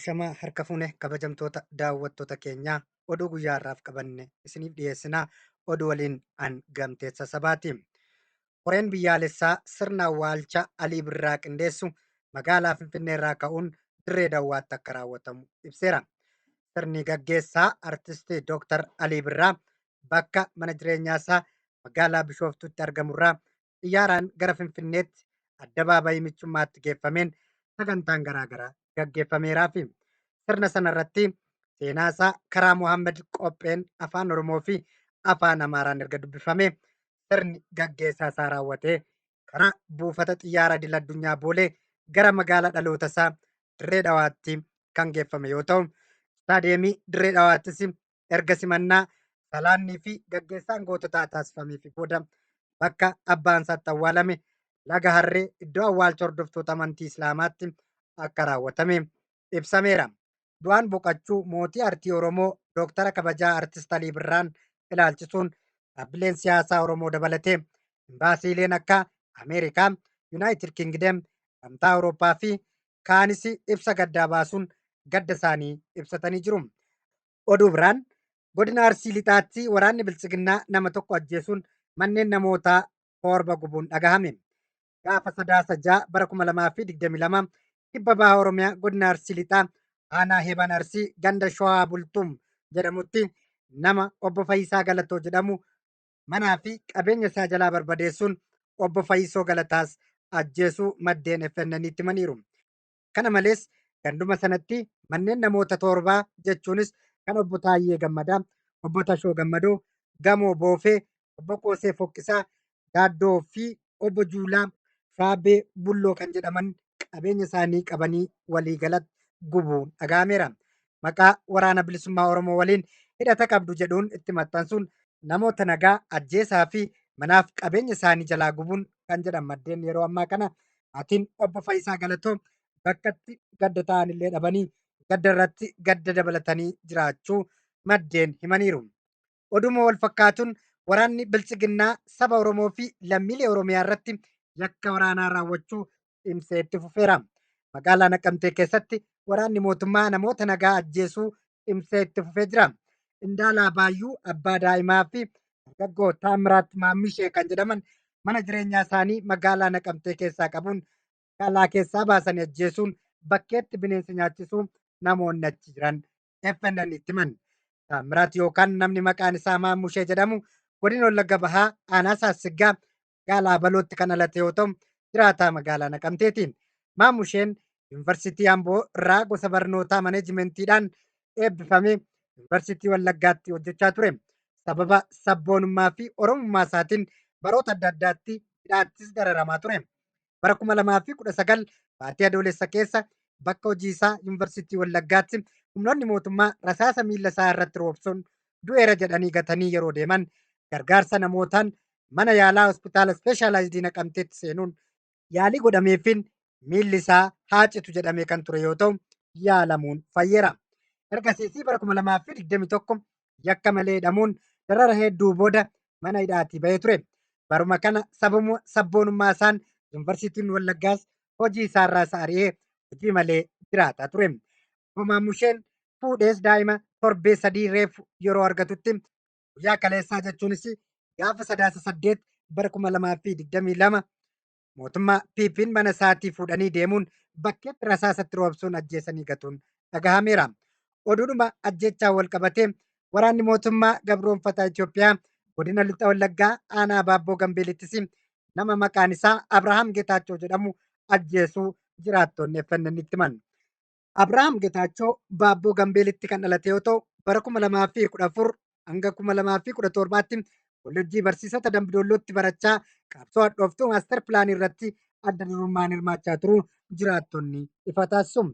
Ashamaa harka fuune kabajamtoota daawwattoota keenyaa oduu guyyaa har'aaf qabanne isiniif dhiyeessina. Oduu waliin an Gamteessa Sabaati. Koreen biyyaalessaa sirna awwaalcha Alii Birraa qindeessu magaalaa Finfinnee irraa ka'uun Dirree Dawwaatti akka raawwatamu ibseera. Sirni gaggeessaa Artisti Dooktar Alii Birraa bakka mana jireenyaa isaa magaalaa Bishooftuutti argamurraa xiyyaaraan gara Finfinneetti addabaabayii Michummaatti geeffameen sagantaan garaagaraa gaggeeffameeraafi. Sirna sanarratti seenaa isaa karaa Mohaammed Qopheen Afaan Oromoo fi Afaan Amaaraan erga dubbifamee sirni gaggeessaa isaa raawwatee karaa buufata xiyyaara idil addunyaa Boolee gara magaalaa dhaloota isaa Dirree Dhawaatti kan geeffame yoo ta'u, istaadiyeemii Dirree Dhawaattis erga simannaa salaannii fi gaggeessaan goototaa taasifameefi booda bakka abbaan isaatti awwaalame Laga Harree iddoo awwaalcha hordoftoota amantii Islaamaatti akka raawwatame ibsameera. Du'aan boqachuu mootii artii Oromoo Dooktara kabajaa Artist Alii Birraan ilaalchisuun dhaabbileen siyaasaa Oromoo dabalatee imbaasiileen akka Ameerikaa, Yunaayitid Kingidem, Gamtaa Awurooppaa fi kaanis ibsa gaddaa baasuun gadda isaanii ibsatanii jiru. Oduu biraan, Godina Arsii Lixaatti waraanni Biltsiginnaa nama tokko ajjeesuun manneen namootaa torba gubuun dhagahame. Gaafa Sadaasa 6 bara 2022 Kibba Baha Oromiyaa Godina Arsii Lixaa Aanaa Heeban Arsii ganda Showaa Bultum jedhamutti nama Obbo Fayyisaa Galatoo jedhamu manaa fi qabeenya isaa jalaa barbadeessuun Obbo Fayyisoo Galataas ajjeesuu maddeen FNN'tti himaniiru. Kana malees ganduma sanatti manneen namoota torbaa jechuunis kan Obbo Taayyee Gammadaa, Obbo Tashoo Gammadoo, Gamoo Boofee, Obbo Qoosee Foqqisaa, Daaddoo fi Obbo Juulaa Shaabee Bulloo kan jedhaman qabeenya isaanii qabanii waliigalatti gubuun dhaga'ameera. Maqaa Waraana Bilisummaa Oromoo waliin hidhata qabdu jedhuun itti maxxansuun namoota nagaa ajjeesaa fi manaaf qabeenya isaanii jalaa gubuun kan jedhan maddeen yeroo ammaa kana maatiin Obbo Fayisaa Galatoo bakkatti gadda ta'an illee dhabanii gadda irratti gadda dabalatanii jiraachuu maddeen himaniiru. Oduma wal fakkaatuun waraanni Biltsiginnaa saba Oromoo fi lammiilee Oromiyaa irratti yakka waraanaa raawwachuu cimsee itti fufeera. Magaalaa Naqamtee keessatti waraanni mootummaa namoota nagaa ajjeesuu cimsee itti fufee jira. Indaalaa Baayyuu abbaa daa'imaa fi dargaggoo Taammiraat Maammishee kan jedhaman mana jireenyaa isaanii magaalaa Naqamtee keessaa qabuun magaalaa keessaa baasanii ajjeesuun bakkeetti bineensa nyaachisuu namoonni achi jiran FNN itti himan. Taammiraat yookaan namni maqaan isaa Maammushee jedhamu godina Wallagga Bahaa aanaa Saassiggaa magaalaa Balootti kan dhalate yoo ta'u jiraataa magaalaa Naqamteeti. Maammusheen Yuunivarsiitii Amboo irraa gosa barnootaa maneejimentiidhaan eebbifamee Yuunivarsiitii Wallaggaatti hojjechaa ture. Sababa sabboonummaa fi Oromummaa isaatiin baroota adda addaatti hidhaattis dararamaa ture. Bara 2019 baatii Adoolessa keessa bakka hojii isaa Yuunivarsiitii Wallaggaatti humnoonni mootummaa rasaasa miilla isaa irratti roobsuun du'eera jedhanii gatanii yeroo deeman gargaarsa namootaan mana yaalaa hospitaala ispeeshaalaayizidii Naqamteetti seenuun yaalii godhameefiin miilli isaa haa citu jedhamee kan ture yoo ta'u yaalamuun fayyeera. Ergasiis bara 2021 yakka malee hidhamuun darara hedduu booda mana hidhaatii bahee ture. Baruma kana sababuma sabboonummaa isaan Yuunivarsiitiin Wallaggaas hojii isaarraa isa ari'ee hojii malee jiraataa ture. Obbo Maammusheen fuudhees daa'ima torbee sadii reefu yeroo argatutti guyyaa kaleessaa jechuunis gaafa Sadaasa 8 bara 2022 mootummaa PP'n mana isaatii fuudhanii deemuun bakkeetti rasaasatti roobsuun ajjeesanii gatuun dhagahameera. Oduudhuma ajjeechaa wal qabatee waraanni mootummaa gabroonfataa Itoophiyaa godina Lixa Wallaggaa aanaa Baabboo Gambeelittis nama maqaan isaa Abrahaam Getaachoo jedhamu ajjeesuu jiraattonni FNN itti himan. Abrahaam Getaachoo Baabboo Gambeelitti kan dhalate yoo ta'u bara 2014 hanga 2017tti kollejjii barsiisota Dambidoollootti barachaa qabsoo hadhooftuu maaster pilaanii irratti adda durummaan hirmaachaa turuu jiraattonni ifa taasisu.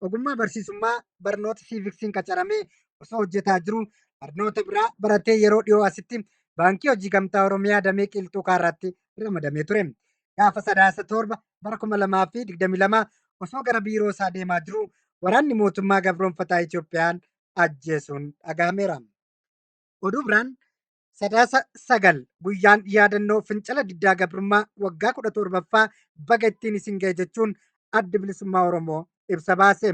Ogummaa barsiisummaa barnoota siiviksiin qacaramee osoo hojjetaa jiru barnoota biraa baratee yeroo dhiyoo asitti Baankii Hojii Gamtaa Oromiyaa damee Qilxuu Kaarraatti ramadamee ture. Gaafa Sadaasa 7 bara 2022 osoo gara biiroo isaa deemaa jiruu waraanni mootummaa gabroonfataa Itoophiyaan ajjeesuun dhagahameera. Oduu biraan Sadaasa 9 guyyaan yaadannoo fincila diddaa gabrummaa waggaa 17ffaa baga ittiin isin ga'e jechuun Addi Bilisummaa Oromoo ibsa baase.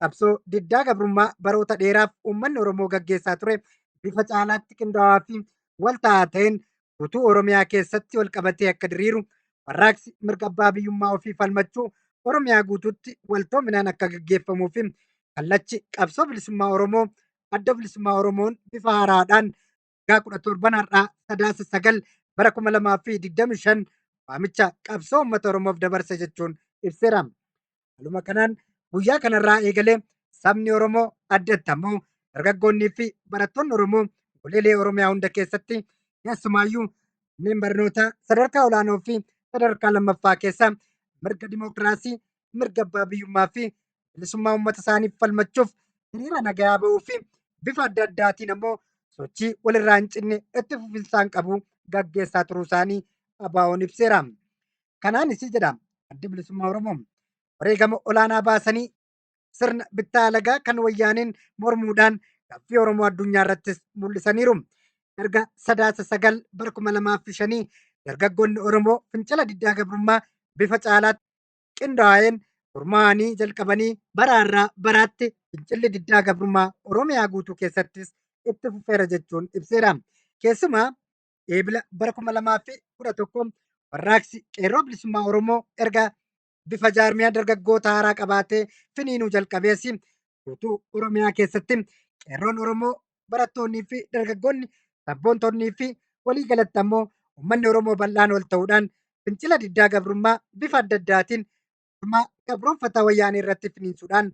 Qabsoo diddaa gabrummaa baroota dheeraaf uummanni Oromoo gaggeessaa ture bifa caalaatti qindaa'aa fi walta'aa ta'een guutuu Oromiyaa keessatti walqabatee akka diriiru, warraaqsi mirga abbaa biyyummaa ofii falmachuu Oromiyaa guutuutti waltoominaan akka gaggeeffamuu fi kallachi qabsoo bilisummaa Oromoo Adda Bilisummaa Oromoon bifa haaraadhaan waggaa 17 har'aa Sadaasa 9 bara 2025 waamicha qabsoo uummata Oromoof dabarse jechuun ibseera. Haaluma kanaan guyyaa kanarraa eegalee sabni Oromoo addatti ammoo dargaggoonnii fi barattoonni Oromoo goleelee Oromiyaa hunda keessatti keessumaayyuu manneen barnootaa sadarkaa olaanoo fi sadarkaa lammaffaa keessa mirga dimookiraasii, mirga abbaa biyyummaa fi bilisummaa uummata isaaniif falmachuuf hiriira nagayaa ba'uu fi bifa adda addaatiin ammoo sochii walirraa hin cinne itti fufinsaan qabu gaggeessaa turuu isaanii ABO'n ibseera. Kanaanis jedha Addi Bilisummaa Oromoo wareegama olaanaa baasanii sirna bittaa alagaa kan wayyaaneen mormuudhaan gaaffii Oromoo addunyaa irrattis mul'isaniiru. Erga Sadaasa 9 bara 2005 dargaggoonni Oromoo fincila diddaa gabrummaa bifa caalaatti qindaa'een gurmaa'anii jalqabanii bara irraa baraatti fincilli diddaa gabrummaa Oromiyaa guutuu keessattis itti fufeera jechuun ibseera. Keessumaa Eebila bara 2011 warraaqsi qeerroo bilisummaa Oromoo erga bifa jaarmiyaa dargaggoota haaraa qabaatee finiinuu jalqabees guutuu Oromiyaa keessatti qeerroon Oromoo barattoonnii fi dargaggoonni sabboontonnii fi waliigalatti ammoo uummanni Oromoo bal'aan wal ta'uudhaan fincila diddaa gabrummaa bifa adda addaatiin mootummaa gabroonfataa wayyaanee irratti finiinsuudhaan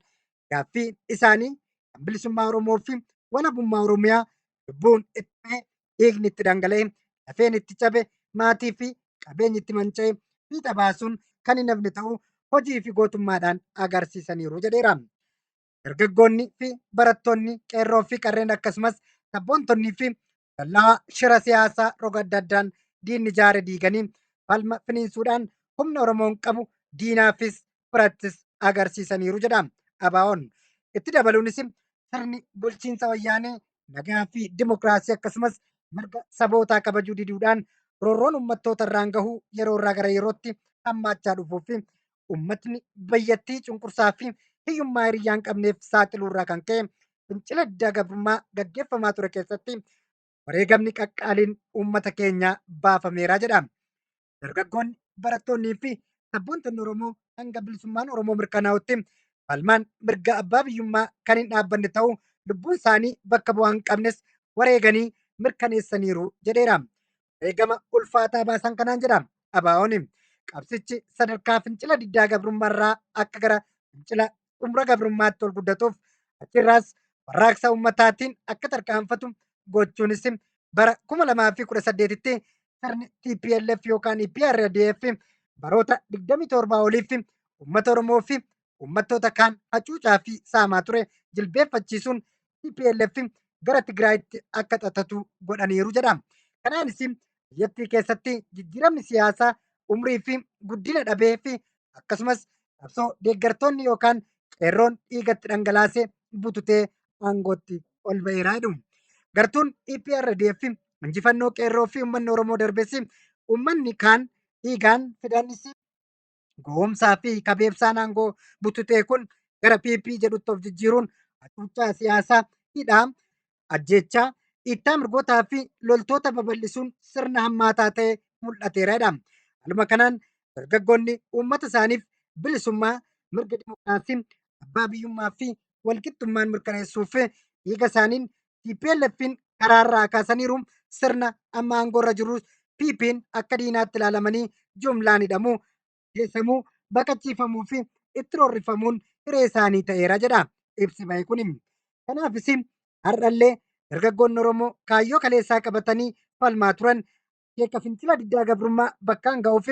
gaaffii isaanii kan bilisummaa Oromoo fi walabummaa Oromiyaa lubbuun itti ba'e, dhiigni itti dhangala'e, lafeen itti cabe, maatii fi qabeenyi itti manca'e fiixa baasuun kan hin hafne ta'uu hojii fi gootummaadhaan agarsiisaniiru jedheera. Dargaggoonni fi barattoonni qeerroo fi qarreen akkasumas sabboontonnii fi dallaa shira siyaasaa roga adda addaan diinni ijaare diiganii falma finiinsuudhaan humna Oromoon qabu diinaafis firattis agarsiisaniiru jedha ABO'n. Itti dabaluunis sirni bulchiinsa wayyaanee nagaa fi dimokiraasii akkasumas mirga sabootaa kabajuu diduudhaan roorroon uummattoota irraan gahuu yeroo irraa gara yerootti hammaachaa dhufuu fi uummatni biyyattii cunqursaa fi hiyyummaa hiriyyaa hin qabneef saaxiluu irraa kan ka'e fincila diddaa gabrummaa gaggeeffamaa ture keessatti wareegamni qaqqaaliin uummata keenyaa baafameera jedha. Dargaggoonni, barattoonnii fi sabboontonni Oromoo hanga bilisummaan Oromoo mirkanaa'utti falmaan mirga abbaa biyyummaa kan hin dhaabbanne ta'uu lubbuun isaanii bakka bu'aa hin qabnes wareeganii mirkaneessaniiru jedheera. Wareegama ulfaataa baasan kanaan jedha ABO'n. Qabsichi sadarkaa fincila diddaa gabrummaarraa akka gara fincila xumura gabrummaatti ol guddatuuf achirraas warraaqsa uummataatiin akka tarkaanfatu gochuunis bara 2018tti sirni TPLF yookaan EPRDF baroota 27 oliif uummata Oromoo fi uummattoota kaan hacuucaa fi saamaa ture jilbeeffachiisuun TPLF gara Tigraayitti akka xaxatu godhaniiru jedha. Kanaanis biyyattii keessatti jijjiiramni siyaasaa umrii fi guddina dhabee fi akkasumas qabsoo deeggartoonni yookaan qeerroon dhiigatti dhangalaase bututee aangootti ol ba'eera jedhu. Gartuun EPRDF injifannoo qeerroo fi uummanni Oromoo darbes uummanni kaan dhiigaan fidanis gowwoomsaa fi kabeebsaan aangoo bututee kun gara PP jedhutti of jijjiiruun hacuuccaa siyaasaa, hidhaa, ajjeechaa, dhiittaa mirgootaa fi loltoota babal'isuun sirna hammaataa ta'e mul'ateera jedha. Haaluma kanaan dargaggoonni uummata isaaniif bilisummaa, mirga dimokiraasii, abbaa biyyummaa fi walqixxummaan mirkaneessuuf dhiiga isaaniin TPLF'n karaarraa kaasaniiru. Sirna amma aangoorra jiru PP'n akka diinaatti ilaalamanii jumlaan hidhamuu, ajjeesamuu, baqachiifamuu fi itti roorrifamuun hiree isaanii ta'eera jedha ibsi bahe kun. Kanaafis har'allee dargaggoonni Oromoo kaayyoo kaleessaa qabatanii falmaa turan akeeka fincila diddaa gabrummaa bakkaan ga'uuf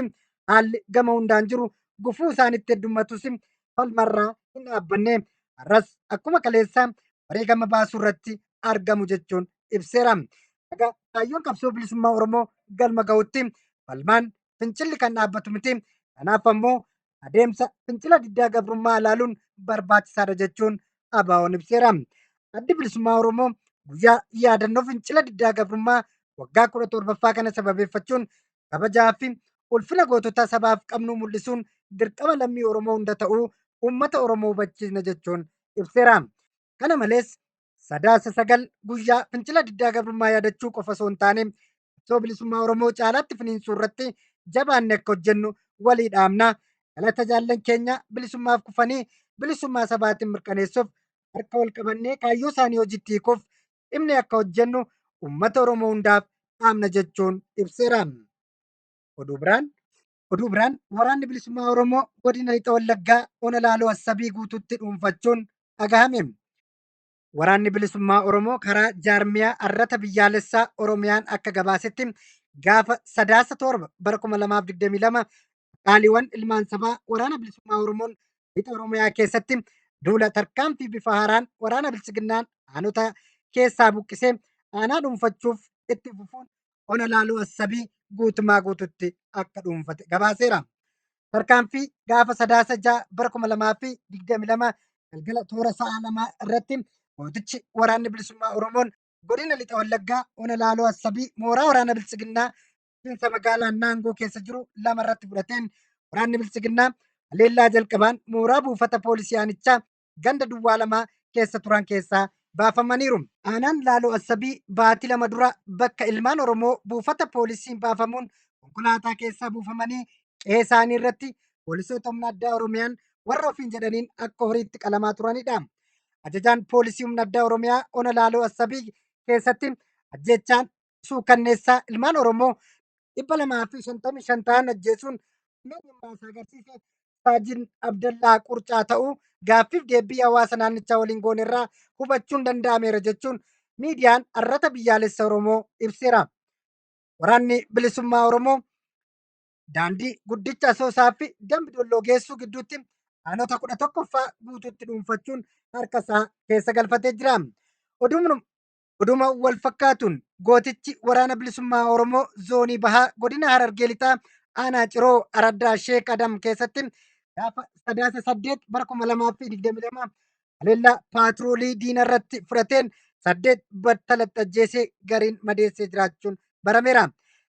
haalli gama hundaan jiru gufuu isaanitti heddummatus falmarraa hin dhaabbanne har'as akkuma kaleessaa wareegama baasuu irratti argamu jechuun ibseera. Egaa kaayyoon qabsoo bilisummaa Oromoo galma ga'utti falmaan fincilli kan dhaabbatu miti. Kanaaf ammoo adeemsa fincila diddaa gabrummaa ilaaluun barbaachisaadha jechuun ABO'n ibseera. Addi bilisummaa Oromoo guyyaa yaadannoo fincila diddaa gabrummaa waggaa 17ffaa kana sababeeffachuun kabajaa fi ulfina gootota sabaaf qabnu mul'isuun dirqama lammii Oromoo hunda ta'uu uummata Oromoo hubachiisna jechuun ibseera. Kana malees Sadaasa 9 guyyaa fincila diddaa gabrummaa yaadachuu qofa osoo hin taane qabsoo bilisummaa Oromoo caalaatti finiinsuu irratti jabaanne akka hojjennu walii dhaamna. Galata jaallan keenya bilisummaaf kufanii bilisummaa sabaatiin mirkaneessuuf harka wal qabannee kaayyoo isaanii hojiitti hiikuuf cimnee akka hojjennu uummata Oromoo hundaaf dhaamna jechuun ibseera. Oduu biraan Oduu biraan waraanni bilisummaa Oromoo godina lixa Wallaggaa ona Laaloo Assabii guutuutti dhuunfachuun dhagahame. Waraanni bilisummaa Oromoo karaa jaarmiyaa Arrata Biyyaalessaa Oromiyaan akka gabaasetti gaafa Sadaasa 7 bara 2022 qaaliiwwan ilmaan sabaa waraana bilisummaa Oromoon lixa Oromiyaa keessatti duula tarkaanfii bifa haaraan waraana biltsiginnaan aanota keessaa buqqisee aanaa dhuunfachuuf itti fufuun ona Laaloo Assabii guutumaa guututti akka dhuunfate gabaaseera. Tarkaanfii gaafa Sadaasa 6 bara 2022 galgala toora sa'a 2 irratti gootichi waraanni bilisummaa Oromoon godina lixa Wallaggaa ona Laaloo Assabii mooraa waraana biltsiginnaa bulchiinsa magaalaa Naangoo keessa jiru lama irratti fudhateen waraanni biltsiginnaa haleellaa jalqabaan mooraa buufata poolisii aanichaa ganda duwwaa 2 keessa turan keessaa baafamaniiru. Aanaan Laaloo Assabii baatii 2 dura bakka ilmaan Oromoo buufata poolisiin baafamuun konkolaataa keessaa buufamanii qe'ee isaanii irratti poolisoota humna addaa Oromiyaan warra ofiin jedhaniin akka horiitti qalamaa turanidha. Ajajaan poolisii humna addaa Oromiyaa ona Laaloo Assabii keessatti ajjeechaan suukanneessaa ilmaan Oromoo 255 ta'an ajjeesuun eenyummaa isaa agarsiise Saajin Abdallaa Qurcaa ta'uu gaaffiif deebii hawaasa naannichaa waliin goone irraa hubachuun danda'ameera jechuun miidiyaan Arrata Biyyaalessa Oromoo ibseera. Waraanni Bilisummaa Oromoo daandii guddicha Asoosaa fi Dambi Dolloo geessuu gidduutti aanota 11ffaa guutuutti dhuunfachuun harka isaa keessa galfatee jira. Oduma wal fakkaatuun gootichi waraana bilisummaa Oromoo zoonii bahaa godina Harargee Lixaa aanaa Ciroo araddaa Sheek Adam keessatti gaafa Sadaasa 8 bara 2022 haleellaa paatroolii diina irratti fudhateen 8 battalatti ajjeesee gariin madeessee jiraachuun barameera.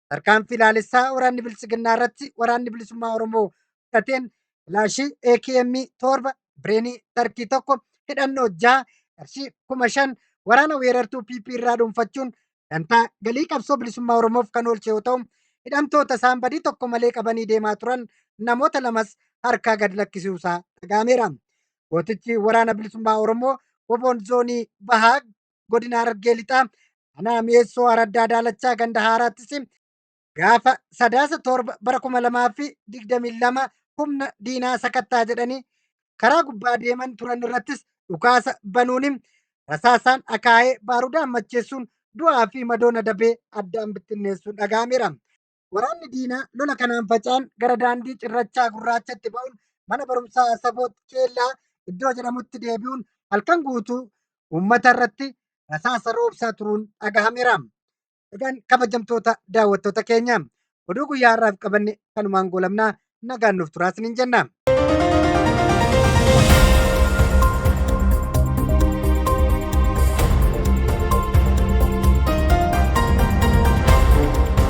Tarkaanfii laalessaa waraanni biltsiginnaa irratti waraanni bilisummaa Oromoo fudhateen kilaashii AKM 7, bireenii tarkii 1, hidhannoo 6, qarshii 5,000 waraana weerartuu PP irraa dhuunfachuun dantaa galii qabsoo bilisummaa Oromoof kan oolche yoo ta'u, hidhamtoota isaan badii tokko malee qabanii deemaa turan namoota lamas harkaa gad lakkisuusaa dhaga'ameera. Gootichi waraana bilisummaa Oromoo Woboon zoonii bahaa godina Harargee Lixaa aanaa Mi'eessoo Araddaa Daalachaa ganda Haaraattis gaafa Sadaasa 7 bara 2022 humna diinaa sakattaa jedhanii karaa gubbaa deeman turan irrattis dhukaasa banuun rasaasaan akaa'ee baarudaan macheessuun du'aa fi madoon adabee addaan bittinneessuun dhaga'ameera. Waraanni diinaa lola kanaan faca'an gara daandii cirrachaa gurraachatti ba'uun mana barumsaa Asaboot Keellaa iddoo jedhamutti deebi'uun halkan guutuu uummata irratti rasaasa roobsaa turuun dhagahameera. Egaan kabajamtoota daawwattoota keenya oduu guyyaa har'aaf qabanne kanumaan goolabnaa, nagaan nuuf turaa isiniin jenna.